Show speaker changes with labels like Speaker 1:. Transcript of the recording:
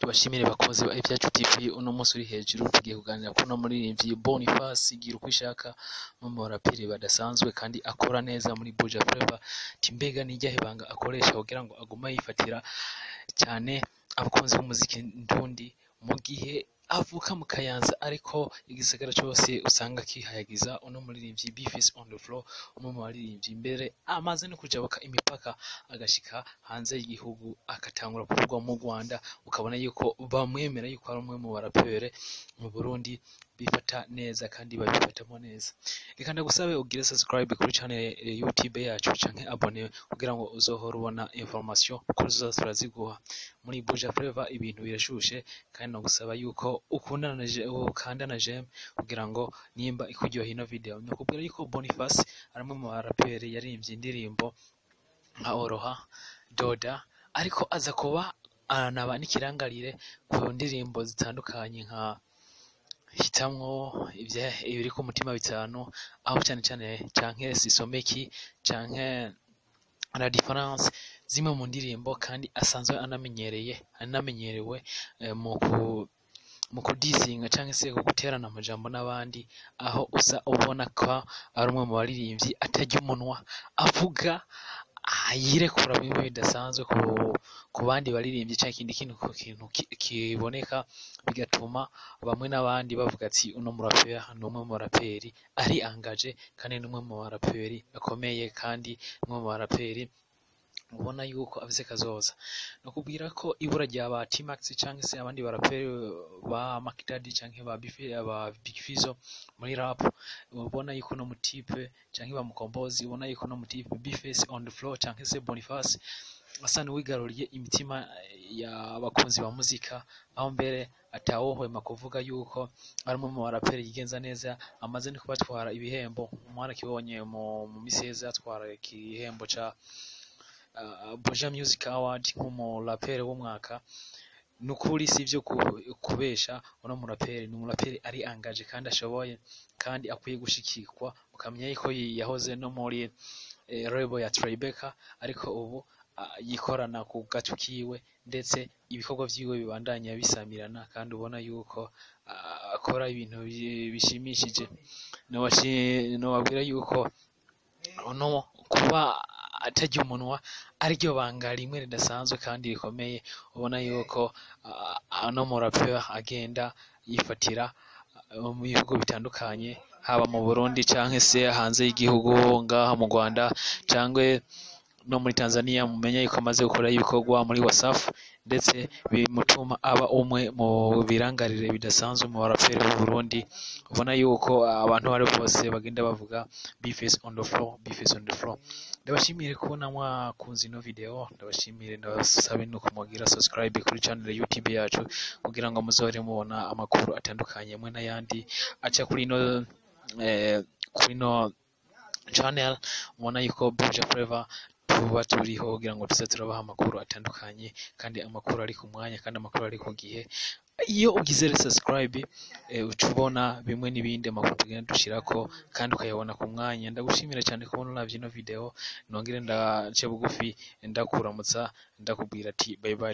Speaker 1: Tubashimire bakunzi ba Ivyacu TV. Uno munsi uri hejuru, tugiye kuganira kuno muririmbyi Boniface Girukwishaka, umwe mu baraperi badasanzwe kandi akora neza muri Buja Flava. Mbega ni iryahe banga akoresha kugira ngo agume yifatira cyane abakunzi b'umuziki ndundi, mu gihe avuka mu Kayanza ariko igisagara cyose usanga kihayagiza uno muririmbyi Bface on the floor, umwe mu baririmbyi mbere amaze no kujabuka imipaka agashika hanze y'igihugu, agatangura kuvugwa mu Rwanda, ukabona yuko bamwemera yuko ari umwe mu barapere mu Burundi bifata neza kandi babifatamo neza. Reka ndagusabe ugire subscribe kuri channel YouTube yacu canke abonné kugira ngo uzohore ubona information uko tuzoza turaziguha muri Buja Flava. Ibintu birashushe, kandi nagusaba yuko ukundana na ukanda na j'aime kugira ngo nimba ikuryoheye ino video. Nakubwira yuko Boniface ari umwe mu baraperi yaririmbye indirimbo nka Oroha, Doda, ariko aza kuba aranaba n'ikirangarire ku ndirimbo zitandukanye nka Hitamwo, Ibiri ku mutima bitanu, aho cyane cyane canke Sisomeki canke La Difference, zimwe mu ndirimbo. Kandi asanzwe anamenyereye, anamenyerewe mu kudisinga canke se guterana amajambo n'abandi, aho uza ubona ko ari umwe mu baririmbyi atarya umunwa, avuga yirekura bimwe bidasanzwe ku bandi baririmbyi canke ikindi kintu ku kintu kiboneka, bigatuma bamwe n'abandi bavuga ati: "Uno muraperi ni umwe mu baraperi ari engagé, kandi ni umwe mu baraperi akomeye, kandi umwe mu baraperi ubona yuko afise kazoza." Nakubwira ko ibura rya ba T-Max canke se abandi baraperi ba Macdaddy canke ba Bife, ba Big Fizzo muri rap, ubona yuko no mutipe canke ba Mukombozi, ubona yuko no mutipe Bface on the floor canke se Boniface asa n'uwigaruriye imitima y'abakunzi ba muzika, aho mbere atawohwema kuvuga yuko ari umwe mu baraperi yigenza neza, amaze no kubatwara ibihembo. Mwarakibonye mu misi iheze atwara igihembo ca Buja Music Award nk'umuraperi w'umwaka. Nukuri si ivyo kubesha, uno muraperi ni umuraperi ari engagé kandi ashoboye kandi akwiye gushikirwa. Ukamenya yuko yahoze no muri label ya Tribeca, ariko ubu yikorana ku gatu kiwe, ndetse ibikorwa vyiwe bibandanya bisamirana, kandi ubona yuko akora ibintu bishimishije. Nobabwira yuko uno kuba atarya umunwa ariryo banga rimwe ridasanzwe kandi rikomeye. Ubona yuko ano muraperi agenda yifatira mu bihugu bitandukanye, haba mu Burundi canke se hanze y'igihugu, ngaha mu Rwanda canke no muri Tanzania. Mumenye yuko amaze gukora ibikorwa muri Wasafi, ndetse bimutuma aba umwe mu birangarire bidasanzwe mu baraperi b'u Burundi. Ubona yuko abantu bari bose bagenda bavuga Bface on the floor, Bface on the floor. Ndabashimire kubona mwakunze ino video, ndabashimire, ndabasabe nuko mugira subscribe kuri channel ya YouTube yacu kugira ngo muzohore mubona amakuru atandukanye mwe n'ayandi aca kuri ino channel. Mubona yuko Buja Flava tuba turiho kugira ngo tuze turabaha amakuru atandukanye, kandi amakuru ari ku mwanya, kandi amakuru ari ku gihe. Iyo ugize subscribe, uca ubona bimwe n'ibindi, amakuru tugenda dushirako, kandi ukayabona ku mwanya. Ndagushimira cyane kubona uravye ino video. Nongere ndace bugufi, ndakuramutsa, ndakubwira ati: "Bye bye."